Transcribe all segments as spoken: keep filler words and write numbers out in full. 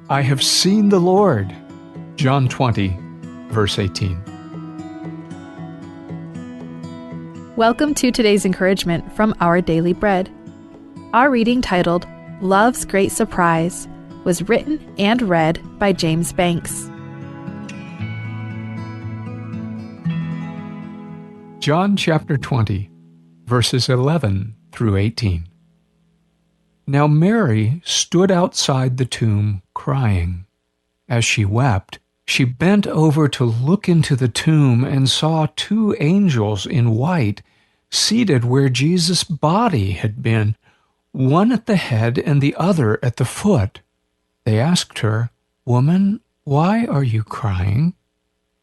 "I have seen the Lord." John twenty, verse eighteen. Welcome to today's encouragement from Our Daily Bread. Our reading, titled Love's Great Surprise, was written and read by James Banks. John chapter twenty, verses eleven through eighteen. Now Mary stood outside the tomb crying. As she wept, she bent over to look into the tomb and saw two angels in white seated where Jesus' body had been, one at the head and the other at the foot. They asked her, "Woman, why are you crying?"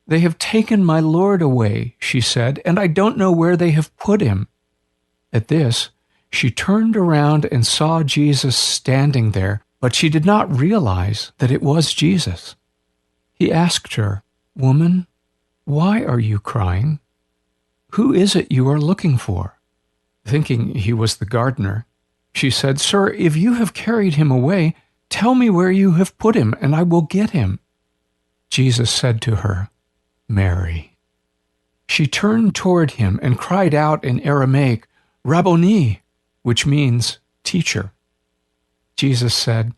"They have taken my Lord away," she said, "and I don't know where they have put him." At this, she turned around and saw Jesus standing there, but she did not realize that it was Jesus. He asked her, "Woman, why are you crying? Who is it you are looking for?" Thinking he was the gardener, she said, "Sir, if you have carried him away, tell me where you have put him, and I will get him." Jesus said to her, "Mary." She turned toward him and cried out in Aramaic, "Rabboni," which means teacher. Jesus said,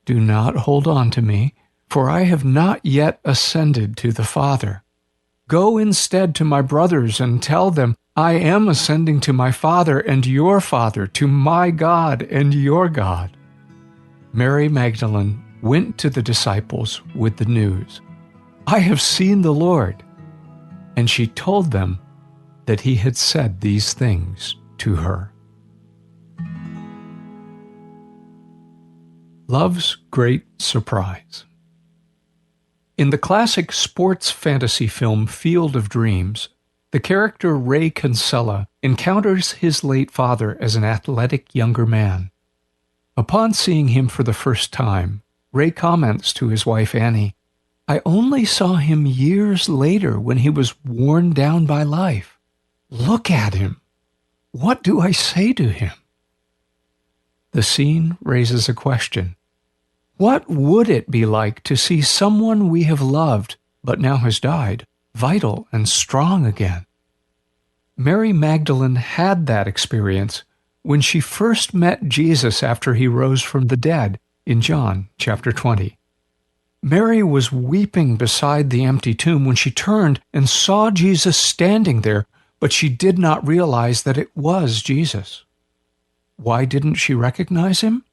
"Do not hold on to me, for I have not yet ascended to the Father. Go instead to my brothers and tell them, 'I am ascending to my Father and your Father, to my God and your God.'" Mary Magdalene went to the disciples with the news, "I have seen the Lord." And she told them that he had said these things to her. Love's Great Surprise. In the classic sports fantasy film Field of Dreams, the character Ray Kinsella encounters his late father as an athletic younger man. Upon seeing him for the first time, Ray comments to his wife Annie, "I only saw him years later when he was worn down by life. Look at him. What do I say to him?" The scene raises a question. What would it be like to see someone we have loved, but now has died, vital and strong again? Mary Magdalene had that experience when she first met Jesus after he rose from the dead in John chapter twenty. Mary was weeping beside the empty tomb when she turned and saw Jesus standing there, but she did not realize that it was Jesus. Why didn't she recognize him?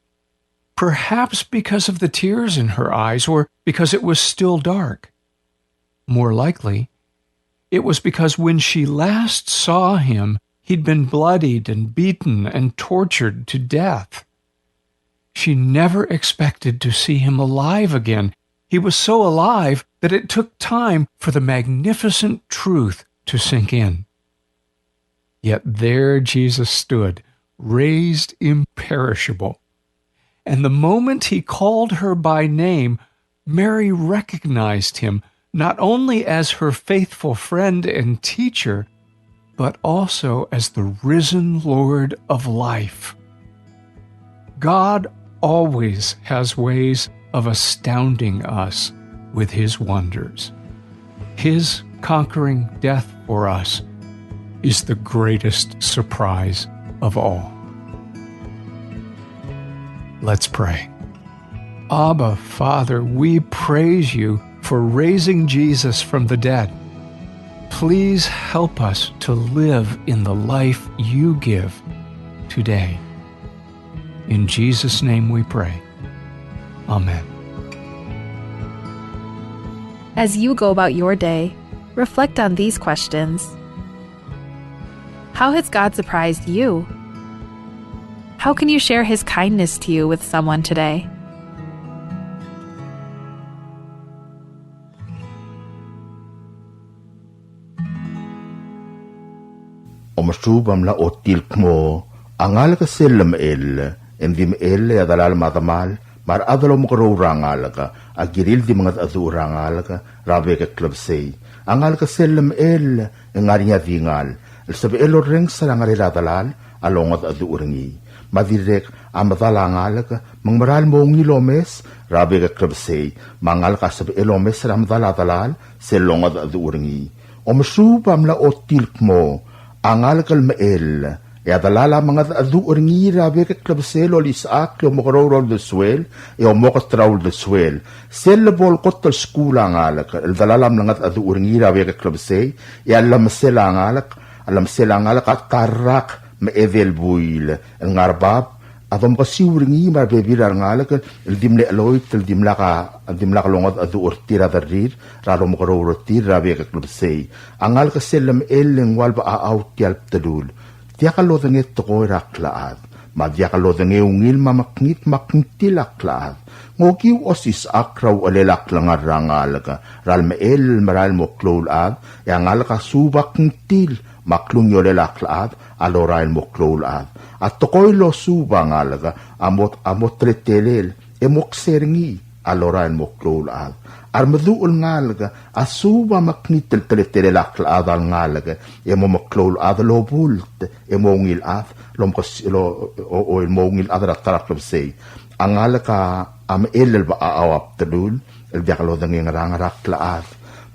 Perhaps because of the tears in her eyes, or because it was still dark. More likely, it was because when she last saw him, he'd been bloodied and beaten and tortured to death. She never expected to see him alive again. He was so alive that it took time for the magnificent truth to sink in. Yet there Jesus stood, raised imperishable. And the moment he called her by name, Mary recognized him not only as her faithful friend and teacher, but also as the risen Lord of life. God always has ways of astounding us with his wonders. His conquering death for us is the greatest surprise of all. Let's pray. Abba, Father, we praise you for raising Jesus from the dead. Please help us to live in the life you give today. In Jesus' name we pray. Amen. As you go about your day, reflect on these questions. How has God surprised you? How can you share his kindness to you with someone today? Omesuub a mla ochotii el kmo a ngalek sel lemechell, e ng di mechell e a delal me a demal, me a rechad el omekeroul er a ngalek, a kirir el di mengedecheduch er a ngalek er a bek el klebesei. A ngalek sel lemechell e ng ngar er ngii a dingal, el sebechel orrenges er a ngerel a delal a longedecheduch er ngii. Me a dirrek a medal a ngalek me ng merael mo ungil omes er a bek el klebesei, me a ngalek a sebechel omes er a medal a delal sel longedecheduch er ngii. Omesuub a mla ochotii el kmo a ngalek el mechell e a delal a mengedecheduch er ngii er a bek el klebesei el olisechakl e omekeroul er a uldesuel e omoket er a uldesuel. Sel lebo el kot el skuul a ngalek el delal a mlengedecheduch er ngii er a bek el klebesei, e a llemesel a ngalek, a llemesel a ngalek a ta el rak me a edei el buil el ngar bab a domkesiu er ngii me a rebebil er a rengalek el di mle cheloit el dimlak a, dimlak longedecheduch er tir a derrir er a lomekeroul er tir er a bek el klebesei. A ngalek sel lemechell e ng ua el bechachau tia el bdelul. Diak lodengei tekoi er a klechad, me a diak lodengei ungil me a mekngit me a kngtil a klechad. Ng okiu osisechakl er a uchelel a klengar er a ngalek er a lemechell el merael mo klou el chad, e a ngalek a suub a kngtil me a klungiolel a klechad a lorael mo klou el chad. A tekoi el losuub a ngalek a mo, a mo teletelel e mo kser ngii a lorael mo klou el chad. A remeduch el ngalek a suub a mekngit el teletelel a klechad a lengalek e mo meklou el chad el obult e mo ungil chad, el omkes-, el o-, o-, o-, el mo ungil chad er a ta er a klebesei. A ngalek a mechell el bechachau a bdelul el diak lodengei ngerang er a klechad.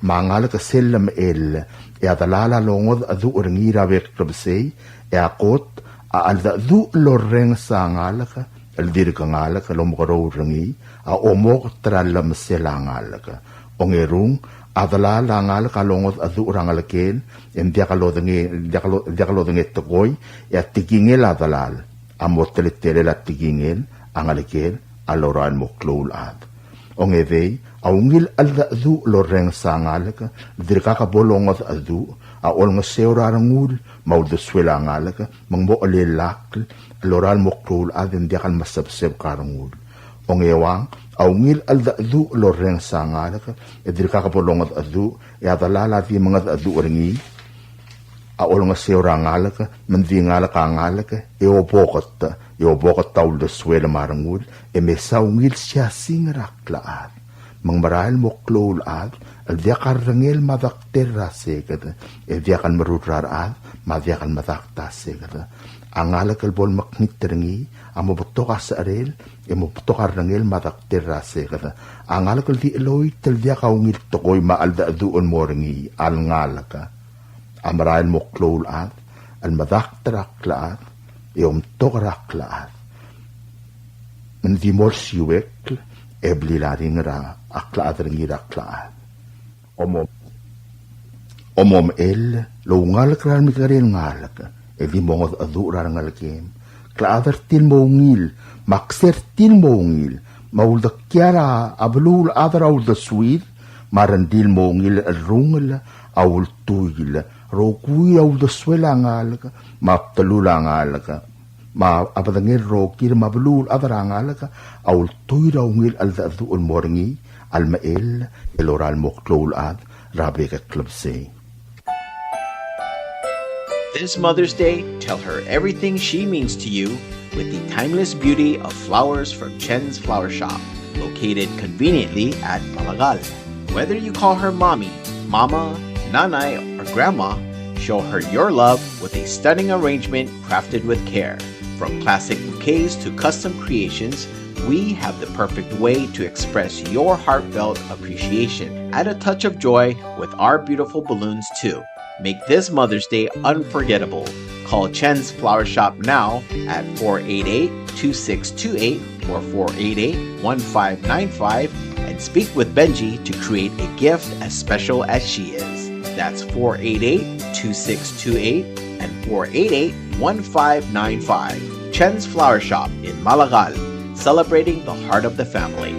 Me a ngalek sel lemechell e a delal a longedecheduch er ngii er a bek el klebesei, e a kot a cheldecheduch el lorrenges a ngalek el dirk ngalek el omekeroul er ngii a omoket er a llemesel a ngalek. Ongerung, a delal a ngalek a longedecheduch er a ngelekel e ng diak lodengei, diak lo-, diak lodengei tekoi, e a tekingel a delal a mo teletelel a tekingel a ngelekel a lorael mo klou el chad. Ongedei, a ungil cheldecheduch el lorrenges a ngalek el dirkak bo longedecheduch a olengeseu er a rengul me a uldesuel a ngalek me ng mo chelellakl el lorael mo klou el chad e ng diak el mesebsebek a rengul. Ongeuang, a ungil cheldecheduch el lorrenges a ngalek e dirkak bo longedecheduch e a delal a di mengedecheduch er ngii a olengeseu er a ngalek me ng di ngalek a ngalek e oboket, e oboket a uldesuel me a rengul e mesa ungil siasing er a klechad. Me ng merael mo klou el chad el diak a rrengel me a dektel er a seked, e diak el merur er a rechad me a diak el medakt a seked. A ngalek el bo lemekngit er ngii a mo betok a secherel e mo betok a rrengel me a dektel er a seked. A ngalek el di cheloit el diak a ungil tekoi me a cheldecheduch el mo er ngii a lengalek a merael mo klou el chad el medakt er a klechad e omtok er a klechad. Me ng di mo olsiuekl e blil a ringel a klechad er ngii er a klechad. Omo-, omomechell el oungalek er a remekekerei el ngalek e di mongedecheduch er a rengelekem. Klechad er tir el mo ungil me a kser tir el mo ungil me a uldekial a beluulechad er a uldesuir me a rengrir el mo ungil el cherrungel a ultuil. Rokui a uldesuel a ngalek me a bdelul a ngalek me a bedengel rokir me a beluulechad er a ngalek a ultuil er a ungil cheldecheduch el mo er ngii a lemechell el lorael mo klou el chad er a bek el klebesei. This Mother's Day, tell her everything she means to you with the timeless beauty of flowers from Chen's Flower Shop, located conveniently at Malakal. Whether you call her mommy, mama, nanay, or grandma, show her your love with a stunning arrangement crafted with care. From classic bouquets to custom creations, we have the perfect way to express your heartfelt appreciation. Add a touch of joy with our beautiful balloons, too. Make this Mother's Day unforgettable. Call Chen's Flower Shop now at four eight eight, two six two eight or four eight eight, one five nine five and speak with Benji to create a gift as special as she is. That's four eight eight, two six two eight and four eight eight, one five nine five. Chen's Flower Shop in Malakal, celebrating the heart of the family.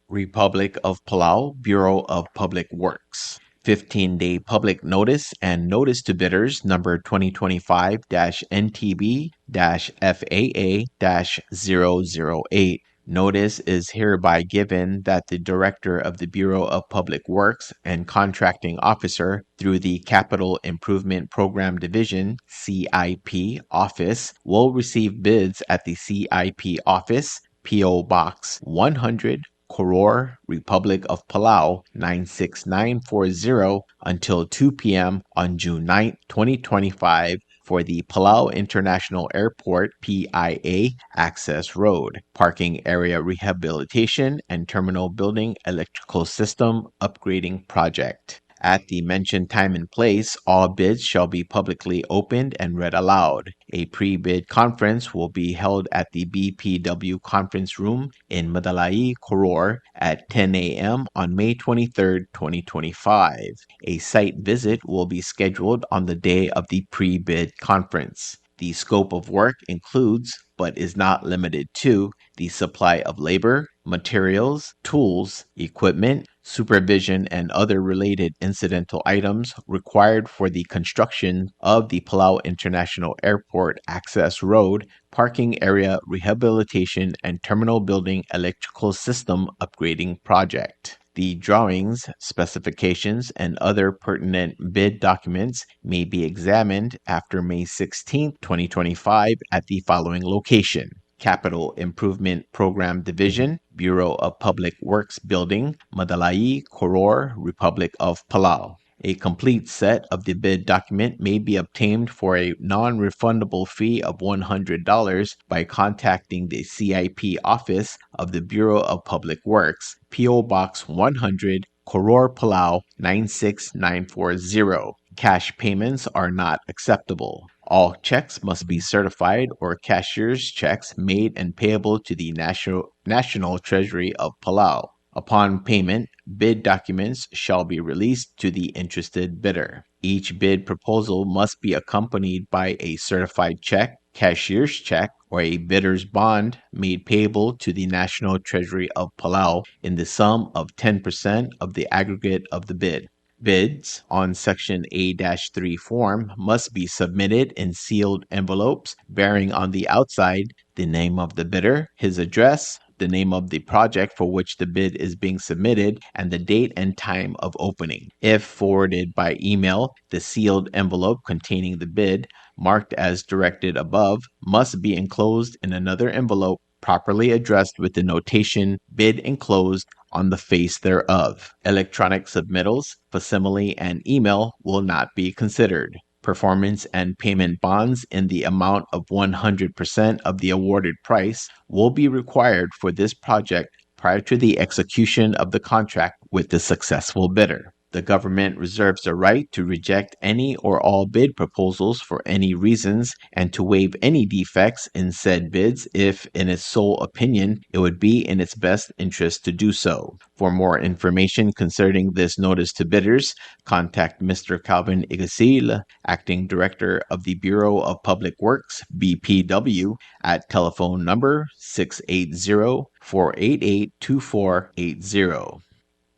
Republic of Palau Bureau of Public Works. Fifteen-day public notice and notice to bidders number twenty twenty-five dash N T B dash F A A dash zero zero eight. Notice is hereby given that the Director of the Bureau of Public Works and Contracting Officer through the Capital Improvement Program Division, C I P, office will receive bids at the C I P office, P O Box one hundred, Koror, Republic of Palau, nine six nine four zero, until two p.m. on June ninth, twenty twenty-five, for the Palau International Airport, P I A, Access Road, Parking Area Rehabilitation and Terminal Building Electrical System Upgrading Project. At the mentioned time and place, all bids shall be publicly opened and read aloud. A pre-bid conference will be held at the B P W conference room in Medalaii, Koror at ten a.m. on May twenty-third, twenty twenty-five. A site visit will be scheduled on the day of the pre-bid conference. The scope of work includes, but is not limited to, the supply of labor, materials, tools, equipment, supervision, and other related incidental items required for the construction of the Palau International Airport Access Road, Parking Area Rehabilitation, and Terminal Building Electrical System Upgrading Project. The drawings, specifications, and other pertinent bid documents may be examined after May sixteenth, twenty twenty-five, at the following location: Capital Improvement Program Division, Bureau of Public Works Building, Medalaii, Koror, Republic of Palau. A complete set of the bid document may be obtained for a non-refundable fee of one hundred dollars by contacting the C I P office of the Bureau of Public Works, P O Box one hundred, Koror, Palau, nine six nine four zero. Cash payments are not acceptable. All checks must be certified or cashier's checks made and payable to the National, National Treasury of Palau. Upon payment, bid documents shall be released to the interested bidder. Each bid proposal must be accompanied by a certified check, cashier's check, or a bidder's bond made payable to the National Treasury of Palau in the sum of ten percent of the aggregate of the bid. Bids on Section A dash three form must be submitted in sealed envelopes bearing on the outside the name of the bidder, his address, the name of the project for which the bid is being submitted, and the date and time of opening. If forwarded by email, the sealed envelope containing the bid, marked as directed above, must be enclosed in another envelope properly addressed with the notation "Bid enclosed" on the face thereof. Electronic submittals, facsimile, and email will not be considered. Performance and payment bonds in the amount of one hundred percent of the awarded price will be required for this project prior to the execution of the contract with the successful bidder. The government reserves the right to reject any or all bid proposals for any reasons and to waive any defects in said bids if, in its sole opinion, it would be in its best interest to do so. For more information concerning this notice to bidders, contact Mister Calvin Ygasil, Acting Director of the Bureau of Public Works, B P W, at telephone number six eight zero, four eight eight, two four eight zero.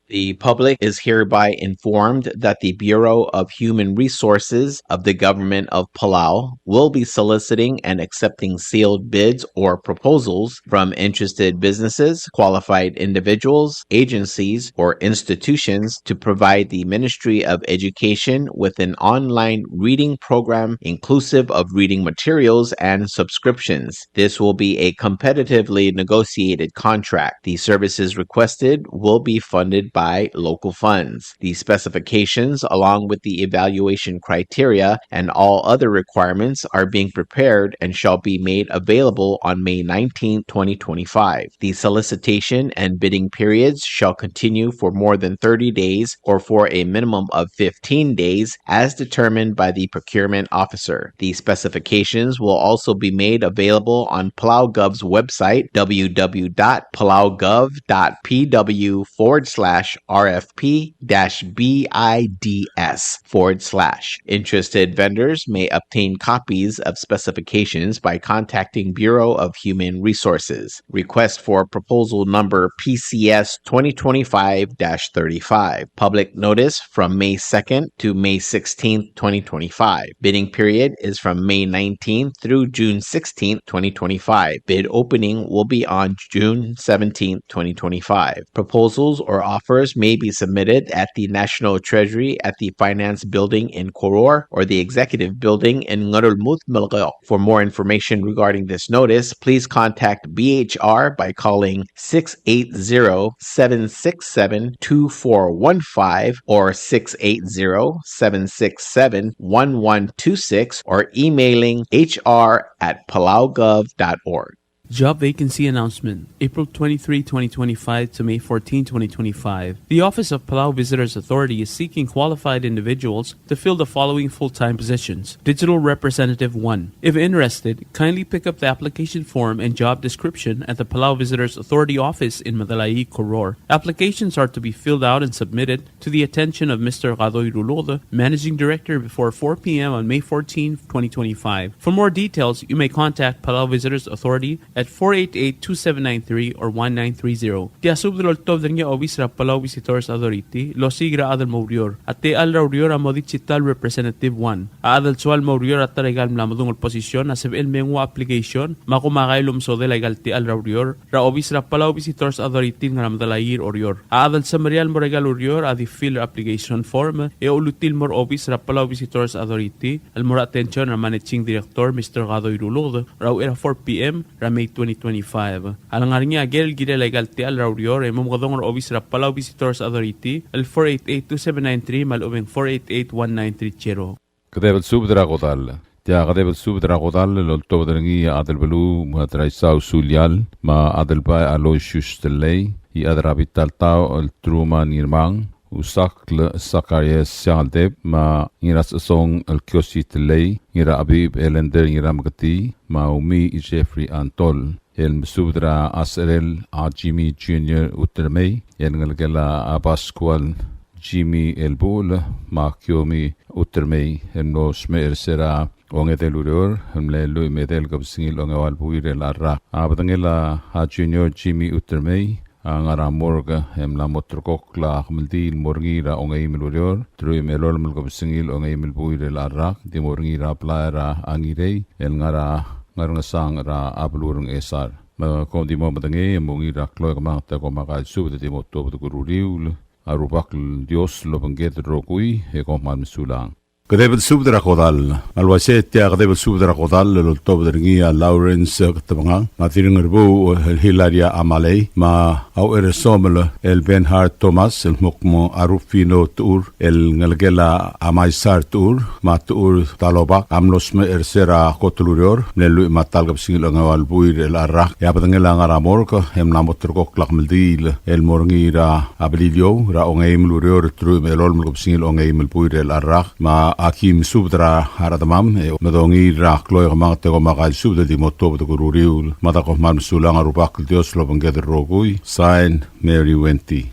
The public is hereby informed that the Bureau of Human Resources of the Government of Palau will be soliciting and accepting sealed bids or proposals from interested businesses, qualified individuals, agencies, or institutions to provide the Ministry of Education with an online reading program inclusive of reading materials and subscriptions. This will be a competitively negotiated contract. The services requested will be funded by local funds. The specifications, along with the evaluation criteria and all other requirements, are being prepared and shall be made available on May nineteenth, twenty twenty-five. The solicitation and bidding periods shall continue for more than thirty days or for a minimum of fifteen days as determined by the procurement officer. The specifications will also be made available on PalauGov's website, W W W dot palaugov dot P W forward slash R F P dash B I D S forward slash. Interested vendors may obtain copies of specifications by contacting Bureau of Human Resources. Request for proposal number P C S twenty twenty-five dash thirty-five. Public notice from May second to May sixteenth, twenty twenty-five. Bidding period is from May nineteenth through June sixteenth, twenty twenty-five. Bid opening will be on June seventeenth, twenty twenty-five. Proposals or offers may be submitted at the National Treasury at the Finance Building in Koror or the Executive Building in Ngerulmud, Melekeok. For more information regarding this notice, please contact B H R by calling six eight zero, seven six seven, two four one five or six eight zero, seven six seven, one one two six or emailing H R at palaugov dot org. Job vacancy announcement, April twenty-three, twenty twenty-five to May fourteen, twenty twenty-five. The Office of Palau Visitors Authority is seeking qualified individuals to fill the following full-time positions. Digital Representative one. If interested, kindly pick up the application form and job description at the Palau Visitors Authority office in Medalaii, Koror. Applications are to be filled out and submitted to the attention of Mister Kadoi Ruluked, Managing Director, before four p.m. on May fourteenth, twenty twenty-five. For more details, you may contact Palau Visitors Authority at four eight eight, two seven nine three or one nine three zero. Tia subed el oltobed er ngii a obis er a Palau Visitors Authority el osiik er a chad el mo oureor. A techall er a ureor a mo Digital Representative one. A chad el soal el mo oureor er a ta er aika el mla medung el position a sebechel el me nguu a application me a kumakai el omesodel aika el techall er a ureor er a obis er a Palau Visitors Authority el ngar er a Medalaii er Oreor. A chad el semeriar el mo er aika el ureor a di fill er a application form e olutii el mo er a obis er a Palau Visitors Authority el mo er a attention er a Managing Director, Mister Kadoi Ruluked, er a uchei er a four p.m. er a May twenty twenty-five. A lengar er ngii a ker el kirel aika el techall er a ureor e mo omekedong er a obis er a Palau Visitors Authority el four eight eight, two seven nine three me a lechub e ng four eight eight, one nine three zero. Kedeb el subed er a kodall. Tia kedeb el subed er a kodall el oltobed er ngii a chad er a beluu me a Traisau Sulial me a Adelbai Aloysius Telei, e a chad er a bita el taoch el Truman Ngirmang, Usakl Sakarias Siangeldeb me a Ngirasechesong el Kiosi Telei, Ngirachebib Elender Ngirameketii me a Umi Jeffrey Antol. El mesubed er a secherel a Jimmy Junior Utermei, el ngelekel a Pascual Jimmy Elbuchel me a Kiomi Utermei, el mlo smecher er se er a ongedei el ureor el mle lluich me a edei el kebesengil ongeua el buil er chelecha el rak. A bedengel a Junior Jimmy Utermei a ngar er a morgue e mla mo ulterekokl a kemeldiil el mo er ngii er a ongeim el ureor, teruich me a elolem el kebesengil ongeim el buil er chelecha el rak, di mo er ngii er a blai er a Ngirei el ngar er a Ngerngesang er a beluu er a Ngchesar. Me kom di mo medengei e mo ungil er a klou e kemanget e komakai el subed e di mo tuobed el kuriul. A Rubak el Dios lobengked el rokui e kom kmal mesulang. Kedeb el subed er a kodall. Me a le uaisei e tia kedeb el subed er a kodall el oltobed er ngii a Lawrence Ketebengang me a Dirrengerbuuch el Hilaria Amalei me a Aucheresomel el Benhard Thomas el mo kmo a Rufino Techur el ngelekel a Maisar Techur me a Techur Talobak a mlo smecher er se er a kot el ureor el mle lluich me a ta el kebesengil ongeua el buil er chelecha el rak. E a bedengel a ngar er a morgue e mla mo ulterekokl a kemeldiil el mo er ngii er a Beliliou er a ongeim el ureor, teruich me a elolem el kebesengil ongeim el buil er chelecha el rak. Me aki mesubed er a rechedemam e medongii er a klou e kemanget e komakai el subed e di mo tuobed el kuriul. Me a da kom kmal mesulang, a Rubak el Dios lobengked el rokui. Sign, Mary Wenty.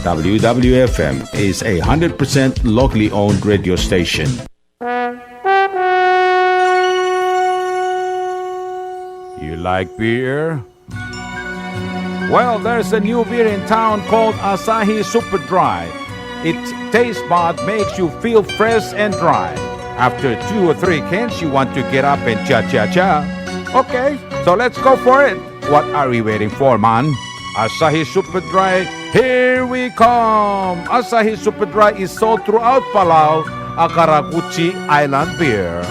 W W F M is a hundred percent locally owned radio station. You like beer? Well, there's a new beer in town called Asahi Super Dry. Its taste bud makes you feel fresh and dry. After two or three cans, you want to get up and cha-cha-cha. Okay, so let's go for it. What are we waiting for, man? Asahi Super Dry, here we come! Asahi Super Dry is sold throughout Palau, a karakuchi island beer.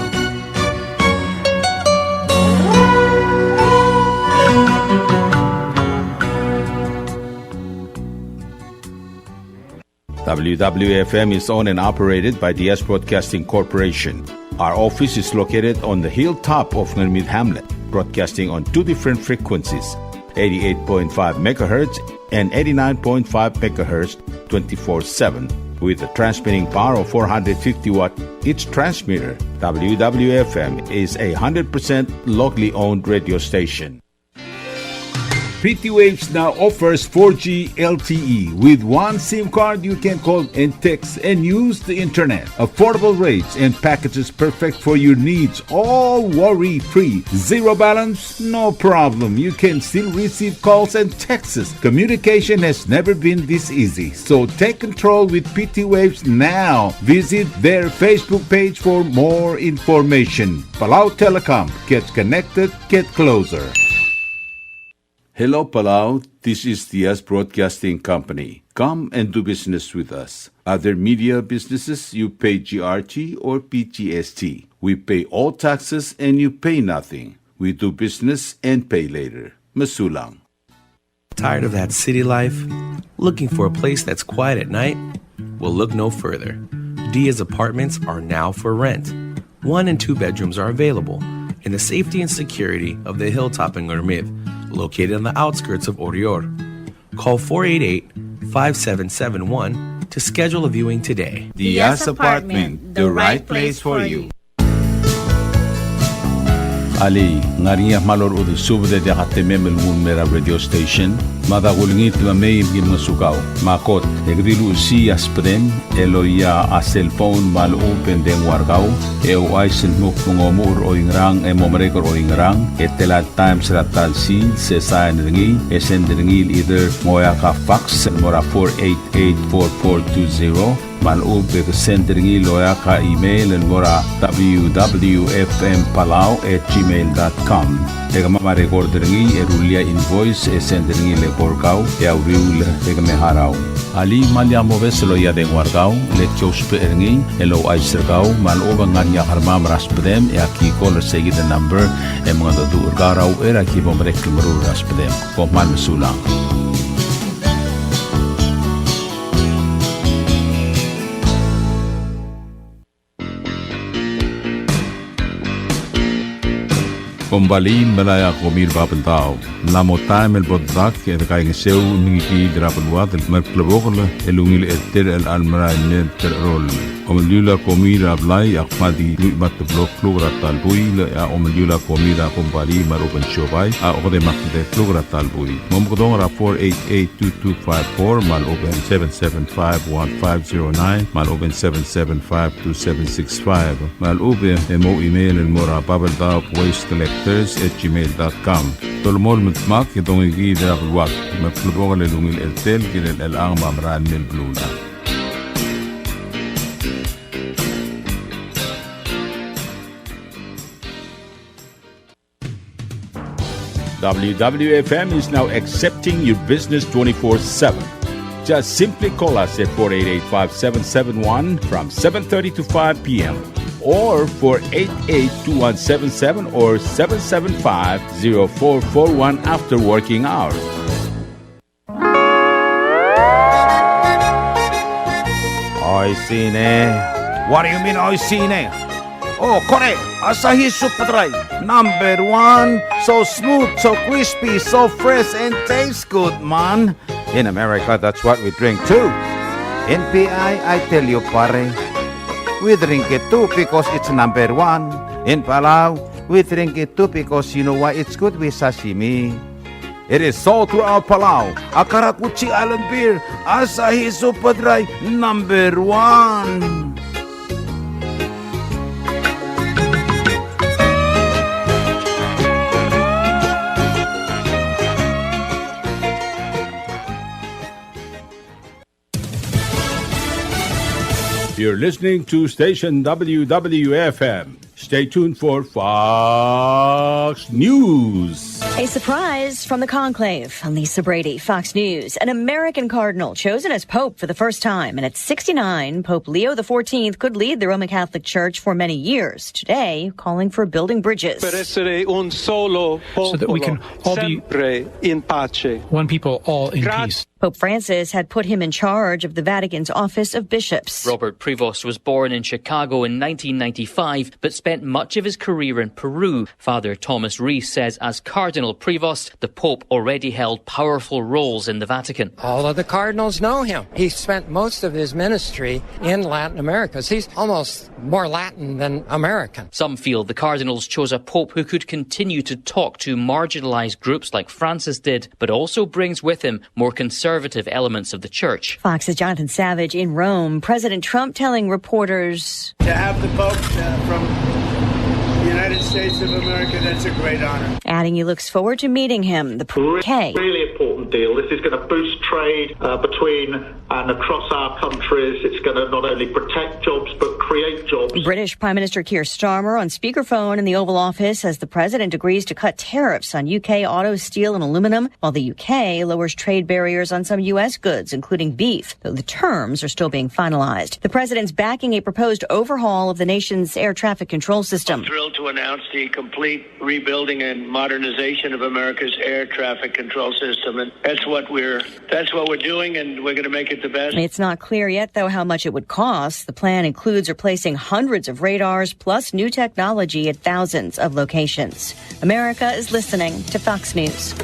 W W F M is owned and operated by Diaz Broadcasting Corporation. Our office is located on the hilltop of Ngermid Hamlet, broadcasting on two different frequencies, eighty-eight point five megahertz and eighty-nine point five megahertz, twenty-four seven, with a transmitting power of four hundred fifty watt each transmitter. W W F M is a hundred percent locally owned radio station. P T Waves now offers four G L T E. With one SIM card, you can call and text and use the internet. Affordable rates and packages perfect for your needs, all worry-free. Zero balance? No problem. You can still receive calls and texts. Communication has never been this easy. So take control with P T Waves now. Visit their Facebook page for more information. Palau Telecom. Get connected. Get closer. Hello, Palau. This is Diaz Broadcasting Company. Come and do business with us. Other media businesses, you pay G R T or P G S T. We pay all taxes and you pay nothing. We do business and pay later. Mesulang. Tired of that city life? Looking for a place that's quiet at night? Well, look no further. Diaz Apartments are now for rent. One and two bedrooms are available in the safety and security of the hilltop in Ngermid, located on the outskirts of Oreor. Call four eight eight, five seven seven one to schedule a viewing today. Diaz Apartment, the right place for you. Alii, ng ngar er ngii a kmal orechudel subed e diak a temem el nguu el mei er a radio station? Mada kulengit me mei me ki ngosukau. Me a kot, e ke di luchesii a subedem el oia a cellphone me a lechub e ng dengua er kau, e ouchais el dmu kmo ng omuchel er oingerang e mo merek er oingerang, e tela el times er a ta el sils, e sain er ngii, e send er ngii el either ng oeak a fax el mo er a four eight eight four four two zero, me a lechub e ke send er ngii el oeak a email el mo er a W W F M Palau at gmail dot com. E kemam a record er ngii e rullii a invoice e send er ngii el eko er kau e a uriul e ke me harau. Alii, me lak mobes el oia dengua er kau, le ki ousbech er ngii el ouchais er kau me a lechub e ng ngar er ngii a kermam er a subedem e aki call er seikid el number e mengedecheduch er kau er a uchei er a ki bo merek el meruul er a subedem. Kom kmal mesulang. Kombalii el melai a komi er a Babeldaob. Ng mla mo taem el bo dedak e dekaingeseu el mengikiid er a beluad el mer klebokel el ungil er tir el chelecha el merael mei el terecherol. Omeliul a komi er a blai a kmal di lluich me a teblo el kluk er a ta el buil, e a omeliul a komi er a kombalii me a lechub e ng siobai a okedei me a tede el kluk er a ta el buil. Mo mekedong er a four eight eight two two five four me a lechub e ng seven seven five one five zero nine me a lechub e ng seven seven five two seven six five. Me a lechub e mo email el mo er a Babeldaob Waste Collectors at gmail dot com. Dolemolem el dmak e dongikiid er a beluad. Me klebokel el ungil er tir el kirel chelechang me a merael mei el beluulechad. W W F M is now accepting your business twenty-four seven. Just simply call us at four eight eight, five seven seven one from seven thirty to five P M, or four eight eight, two one seven seven or seven seven five, zero four four one after working hours. Oishii ne. What do you mean, oishii ne? Oh, kore, Asahi Super Dry, number one. So smooth, so crispy, so fresh, and tastes good, man. In America, that's what we drink too. In P I, I tell you, pare, we drink it too because it's number one. In Palau, we drink it too because you know why? It's good with sashimi. It is sold throughout Palau. A karakuchi island beer, Asahi Super Dry, number one. You're listening to station W W F M. Stay tuned for Fox News. A surprise from the conclave. I'm Lisa Brady, Fox News. An American cardinal chosen as pope for the first time, and at sixty-nine, Pope Leo the fourteenth could lead the Roman Catholic Church for many years. Today, calling for building bridges. Per essere un solo popolo, so that we can all be sempre in pace. One people, all in peace. Pope Francis had put him in charge of the Vatican's Office of Bishops. Robert Prevost was born in Chicago in nineteen ninety-five, but spent much of his career in Peru. Father Thomas Reese says as Cardinal Prevost, the Pope already held powerful roles in the Vatican. All of the cardinals know him. He spent most of his ministry in Latin America. He's almost more Latin than American. Some feel the cardinals chose a pope who could continue to talk to marginalized groups like Francis did, but also brings with him more conservative elements of the church. Fox's Jonathan Savage in Rome. President Trump telling reporters, to have the Pope, uh, from the United States of America, that's a great honor. Adding he looks forward to meeting him. The Re-, K. Really important. deal. This is gonna boost trade, uh, between and across our countries. It's gonna not only protect jobs, but create jobs. British Prime Minister Keir Starmer on speakerphone in the Oval Office as the president agrees to cut tariffs on U K auto, steel, and aluminum, while the U K lowers trade barriers on some U S goods, including beef, though the terms are still being finalized. The president's backing a proposed overhaul of the nation's air traffic control system. I'm thrilled to announce the complete rebuilding and modernization of America's air traffic control system. And that's what we're, that's what we're doing, and we're gonna make it the best. It's not clear yet, though, how much it would cost. The plan includes replacing hundreds of radars plus new technology at thousands of locations. America is listening to Fox News.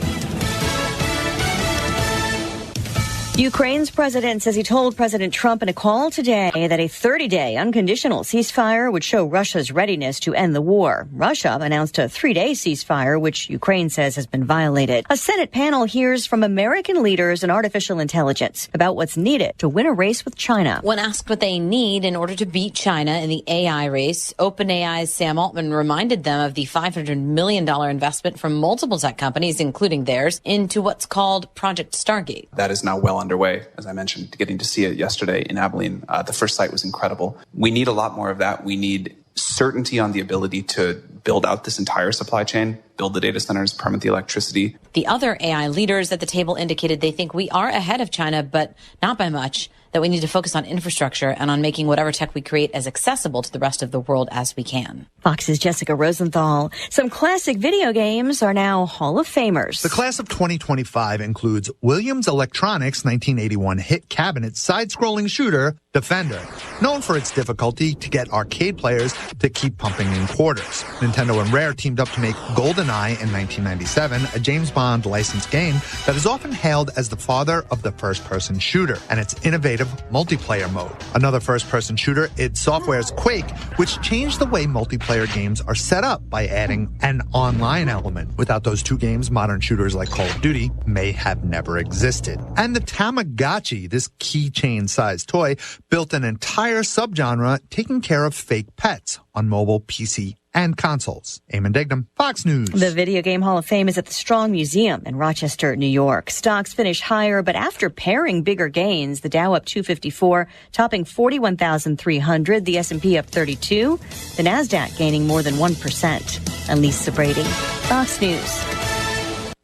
Ukraine's president says he told President Trump in a call today that a thirty-day unconditional ceasefire would show Russia's readiness to end the war. Russia announced a three-day ceasefire, which Ukraine says has been violated. A Senate panel hears from American leaders and artificial intelligence about what's needed to win a race with China. When asked what they need in order to beat China in the A I race, OpenAI's Sam Altman reminded them of the five hundred million dollar investment from multiple tech companies, including theirs, into what's called Project Stargate. That is now well underway. As I mentioned, getting to see it yesterday in Abilene, uh, the first site was incredible. We need a lot more of that. We need certainty on the ability to build out this entire supply chain, build the data centers, permit the electricity. The other A I leaders at the table indicated they think we are ahead of China, but not by much, that we need to focus on infrastructure and on making whatever tech we create as accessible to the rest of the world as we can. Fox's Jessica Rosenthal. Some classic video games are now Hall of Famers. The class of twenty twenty-five includes Williams Electronics' nineteen eighty-one hit cabinet side-scrolling shooter, Defender, known for its difficulty to get arcade players to keep pumping in quarters. Nintendo and Rare teamed up to make GoldenEye in nineteen ninety-seven, a James Bond licensed game that is often hailed as the father of the first-person shooter and its innovative multiplayer mode. Another first-person shooter, id Software's Quake, which changed the way multiplayer games are set up by adding an online element. Without those two games, modern shooters like Call of Duty may have never existed. And the Tamagotchi, this keychain-sized toy, built an entire subgenre taking care of fake pets on mobile, P C, and consoles. Eamon Dignam, Fox News. The Video Game Hall of Fame is at the Strong Museum in Rochester, New York. Stocks finish higher, but after paring bigger gains, the Dow up two fifty-four, topping forty-one thousand three hundred, the S and P up thirty-two, the Nasdaq gaining more than one percent. I'm Lisa Brady, Fox News.